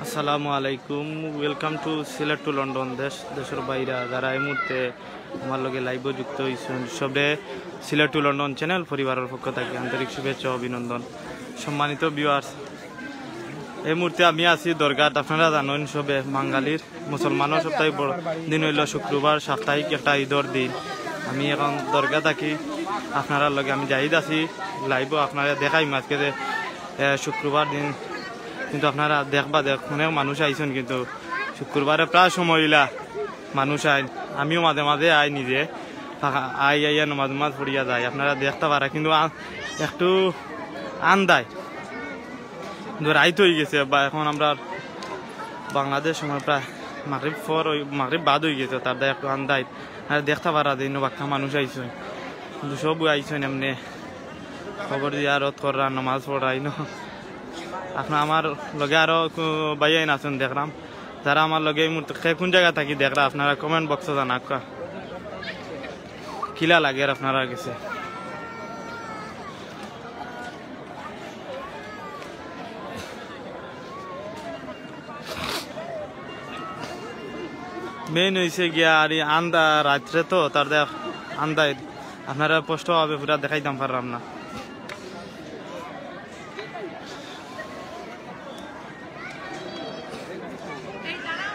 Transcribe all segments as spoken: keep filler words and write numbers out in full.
আসসালামু আলাইকুম, welcome to Sylhet to London. দেশ দেশর বাইরা যারা এই মুহূর্তে আমার লগে লাইভও যুক্ত হইছেন, সবে সিলেট to লন্ডন চ্যানেল পরিবারের পক্ষ থেকে আন্তরিক শুভেচ্ছা ও অভিনন্দন। সম্মানিত ভিউয়ার্স, এই মুহূর্তে আমি আছি দরগাত। আপনারা জানেন সবে বাঙালির, মুসলমানও সপ্তাহে বড় দিন হইল শুক্রবার, সাপ্তাহিক একটা ঈদর দিন। আমি এখন দরগা থাকি, আপনারার লগে আমি জাহিদ আছি লাইভও। আপনারা দেখাইমু আজকে যে, এ, শুক্রবার দিন, কিন্তু আপনারা দেখবা দেখ অনেক মানুষ আইছেন, কিন্তু শুক্রবারে প্রায় সময় ইলা মানুষ আইন। আমিও মাঝে মাঝে আই নিজে, ফাঁকা আই, আইয়া নমাজ নমাজ পড়িয়া যাই, আপনারা দেখতা পারা। কিন্তু আ-, একটু আন্দায়, কিন্তু রাইত হয়ে গেছে বা এখন আমরা বাংলাদেশ সময় প্রায় মাগরিব পর হই, মাগরিব বাদ হয়ে গেছে, তার দায় একটু আন্দায়। আর দেখতা পারা যে ইনো বাক্কা মানুষ আইছেন, কিন্তু সব আইছেন এমনি খবর জিয়ারত কররা, নমাজ পড়াইন। আপনার আমার লগে আরো কু-, ভাইয়াইন আছেন দেখলাম, যারা আমার লগে এই মুহূর্তে কে কোন জায়গা থাকি দেখরা, আপনারা কমেন্ট বক্সে জানাক্কা। কিলা লাগের আপনারা গেছে? মেইন হইছে গিয়া আর এই আন্দা রাত্রে তো তার দেখ আন্দায় আপনারা স্পষ্টভাবে পুরা দেখাইতাম পারলাম না।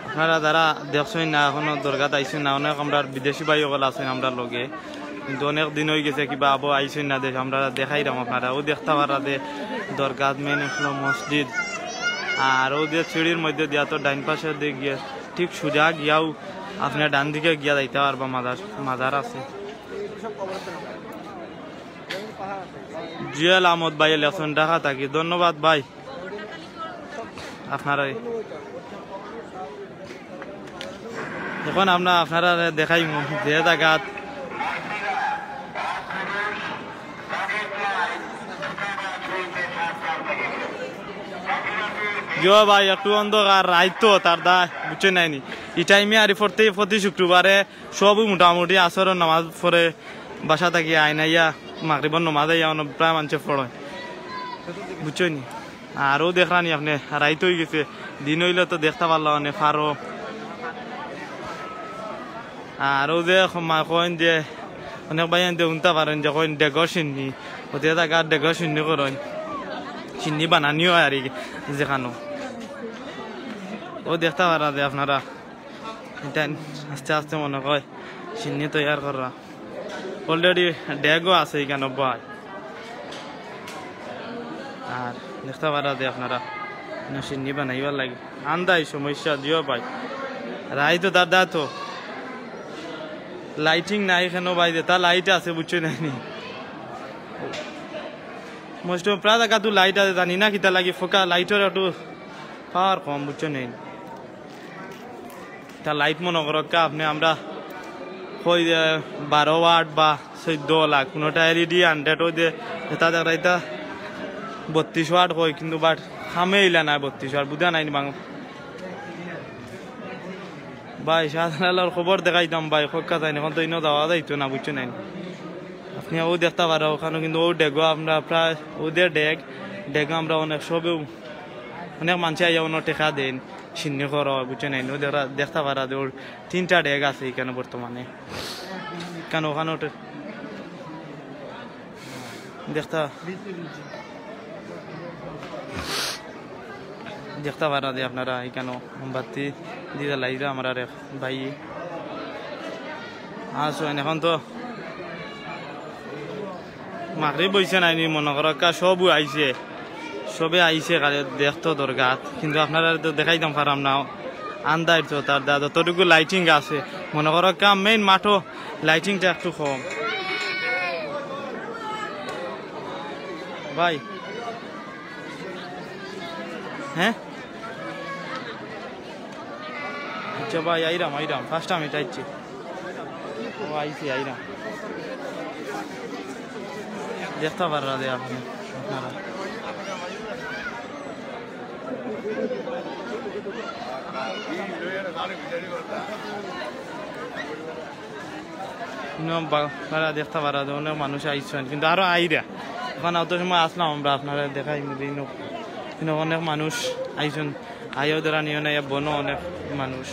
আপনারা যারা দেখছইন না, এখনো দরগাত আইছইন না, অনেক আমরার বিদেশি ভাই অকল আছইন আমরার লগে, কিন্তু অনেক দিন হয়ে গেছে কিবা আবো আইছইন না দেশ, আমরা দেখাইরাম আপনারা। ও দেখতা পারা যে দরগাত মেইন হলো মসজিদ, আর ও যে সিঁড়ির মধ্যে দিয়া তো ডাইন পাশে দিয়ে গিয়ে ঠিক সোজা গিয়াও আপনি ডান দিকে গিয়া যাইতা পারবা, মাজার, মাজার আছে। জুয়েল আহমদ ভাই লেখছেন ঢাকা থাকি, ধন্যবাদ ভাই। আপনারা এখন আমরা আপনারা দেখাইমু যে জাগাত জিও ভাই, একটু অন্ধকার রাইত তো, তার দা বুঝছইন নাইনি। ই টাইমে আর প্রতি, প্রতি শুক্রবারে সবই মোটামুটি আসরর নামাজ পড়ে বাসা থাকি আইন আইয়া মাগরিবর নামাজ আইয়া অনো প্রায় মানষে পড়ে, বুঝছইন নি? আরও দেখরানি আপনি, রাইত হয়ে গেছে, দিন হইলে তো দেখতা পারলা অনে ফারো। আর ও যে মা কইন যে অনেক ভাই আনতে শুনতা পারেন যে কইন ডেগর সিন্নি, ওতে জায়গা ডেগর সিন্নি করইন, সিন্নি বানানিও হয় আর কি, যেখানো ও দেখতা পারা যে আপনারা এটা আস্তে আস্তে মনে হয় সিন্নি তৈয়ার করা। Already ডেগও আছে এখানে ভাই। আর দেখতা পারা যে আপনারা না সিন্নি বানাইবার লাগে। আন্দাই সমস্যা দিও ভাই। রাইত তো দাদা তো lighting নাই কেন ভাই, যেটা light আছে বুঝছো না নি? Most of প্রায় জায়গা তো light আছে, জানি না কিতা লাগি ফোকা lightর একটু power কম বুঝছো না নি? তা light মনে করো কা আপনি, আমরা কই যে বারো watt বা চোদ্দ লাখ, কোনোটা LED hundred ওই যে এটা দেখা এটা বত্রিশ watt কই, কিন্তু but কামে ইলা নাই বত্রিশ watt, বুঝা নাই নি বাং-, ভাই শাহজালালর খবর দেখাইতাম ভাই, খোকা যাইন, এখন তো ইনো যাওয়া যাইতো না, বুঝছো নাই? আপনি ও দেখতা পারা ওখানে, কিন্তু ও ডেগো আমরা প্রায় ওদের ডেগ, ডেগো আমরা অনেক সবেও, অনেক মানষে আইয়া অন্য টেকা দেন, সিন্নি করো, বুঝছো নাই? ও দেখরা-, দেখতা পারা যে ওর তিনটা ডেগ আছে এখানে বর্তমানে। কেন ওখানে ওঠে? দেখতা, দেখতা পারা যে আপনারা এখানে মোমবাতি দিয়ে লাইরা আমরা রে ভাই। আসুন, এখন তো মাগরিব বইছে নাইনি, মনে করো কা সব আইছে, সবে আইছে কালে দেখতো দরগাত, কিন্তু আপনারা তো দেখাইতাম পারাম না, আন্দাইর তো তার দা যতটুকু lighting আছে, মনে করো কা main মাঠো lightingটা একটু কম ভাই। হ্যাঁ, আচ্ছা ভাই, আইরাম, আইরাম, first time এটা আইছি। ও আইছি, আইরাম। দেখতে পাররা যে আপনি, আপনারা। ইনো বা-, তারা দেখতে পারা যায়, অনেক মানুষ আইছেন, কিন্তু আরো আইরা। এখন অত সময় আসলাম আমরা, আপনারা দেখাই দিই, ইনো কিন্তু অনেক মানুষ আইছইন, আইয়াও ধরা নিও না, ইয়া বনো অনেক মানুষ।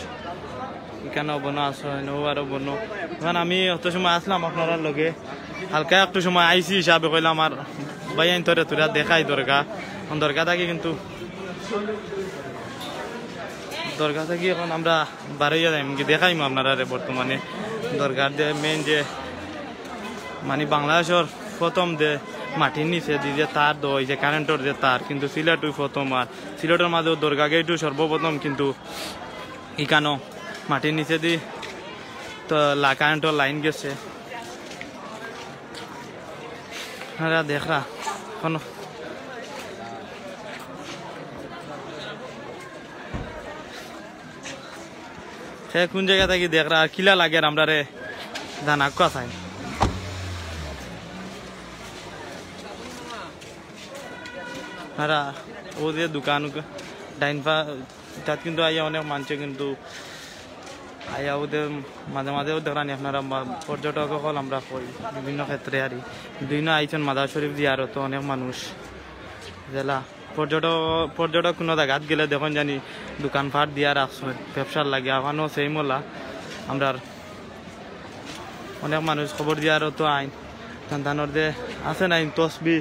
ইখানো বনো আছো, এনো আরো বনো। এখন আমি অত সময় আসলাম আপনারার লগে, হালকা একটু সময় আইছি হিসাবে কইলাম, আর ভাইয়াইন্তরে থুড়া দেখাই দরগা। এখন দরগা থাকি কিন্তু, দরগা থাকি এখন আমরা বারইয়া যাইমুগি, দেখাইমু আপনারারে বর্তমানে দরগার যে মেইন যে মানে বাংলাদেশর প্রথম যে মাটির নিচেদি যে তার দেওয়া অইছে, কারেন্টর যে তার, কিন্তু সিলেটউ প্রথম। আর সিলেটর মাঝেও দরগা গেটউ সর্বপ্রথম, কিন্তু ইখানো মাটির নিচেদি তো লা-, কারেন্টর লাইন গেছে। আপনারা দেখরা, এখন হে কোন জাগা থাকি দেখরা আর কিলা লাগের আমরারে জানাউক্কা চাই। আর অউ যে দোকান, ডাইন পা, তাত কিন্তু আইয়া অনেক মানষে কিন্তু আইয়া অউ যে মাঝে মাঝেও দেখরানি আপনারা বা-, পর্যটক অকল আমরা কই বিভিন্ন ক্ষেত্রে আর কি। দুইনো আইছইন মাজার শরীফ জিয়ারত, অনেক মানুষ জেলা পর্যটক, পর্যটক কুনু জাগাত গেলে দেখইন জানি দোকানপাট দিয়া রাখছইন ব্যবসার লাগি, অখানো same অলা। আমরার অনেক মানুষ কবর জিয়ারতো আইন, তান তানর যে আছে না, তসবি,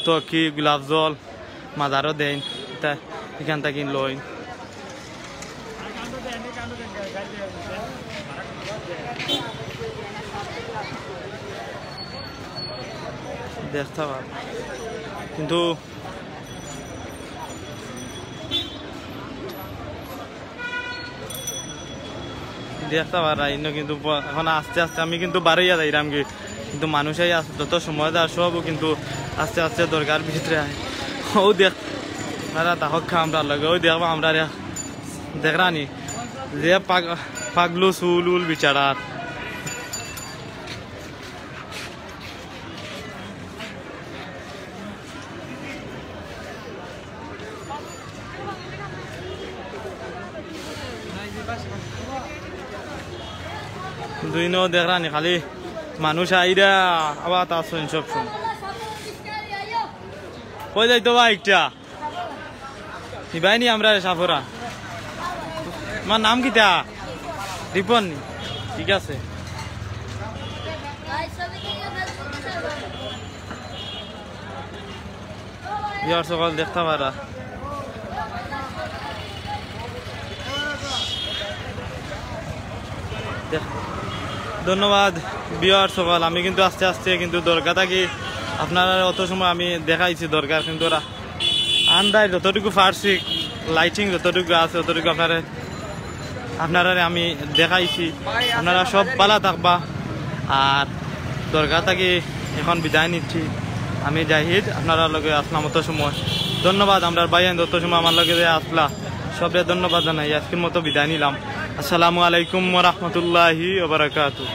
তকি, গোলাপ জল, মাজারো দেইন, ইতা ইখান থাকি লইন। দেখতা পার। কিন্তু দেখতা পাররা, ইনো কিন্তু প-, এখন আস্তে আস্তে আমি কিন্তু বারইয়া যাইরামগি, কিন্তু মানুষ আইয়া যত সময় যার সবউ কিন্তু আস্তে আস্তে দরগার ভিতরে আয়। অউ দেখ, তারা তাহক খা আমরার লগে, অউ দেখবা আমরারে দেখরানি, যে পাগ-, পাগলু চুল উল বিচারার। দুইনো দেখরানি খালি মানুষ আইরা আবার তা শুন সব শুন। কই যাইতো বা একটা? নিবাইনি আমরারে সাফরা। তোমার নাম কিতা? রিপন নি? ঠিক আছে। Viewers অকল দেখতা পাররা। দেখ-, ধন্যবাদ viewers অকল। আমি কিন্তু আস্তে আস্তে কিন্তু দরগা থাকি আপনারারে অত সময় আমি দেখাইছি দরগার, কিন্তু ওরা আন্দাজ যতটুকু পারছি, lighting যতটুকু আছে, ততটুকু আপনারে, আপনারারে আমি দেখাইছি। আপনারা সব ভালা থাকবা। আর দরগা থাকি এখন বিদায় নিচ্ছি। আমি জাহিদ, আপনারার লগে আসলাম অত সময়। ধন্যবাদ, আমরার ভাইয়াইন অত সময় আমার লগে যে আসলা, সবরে ধন্যবাদ জানাই। আজকের মতো বিদায় নিলাম। আসসালামু আলাইকুম ওয়া রাহমাতুল্লাহি ওয়া বারাকাতুহু।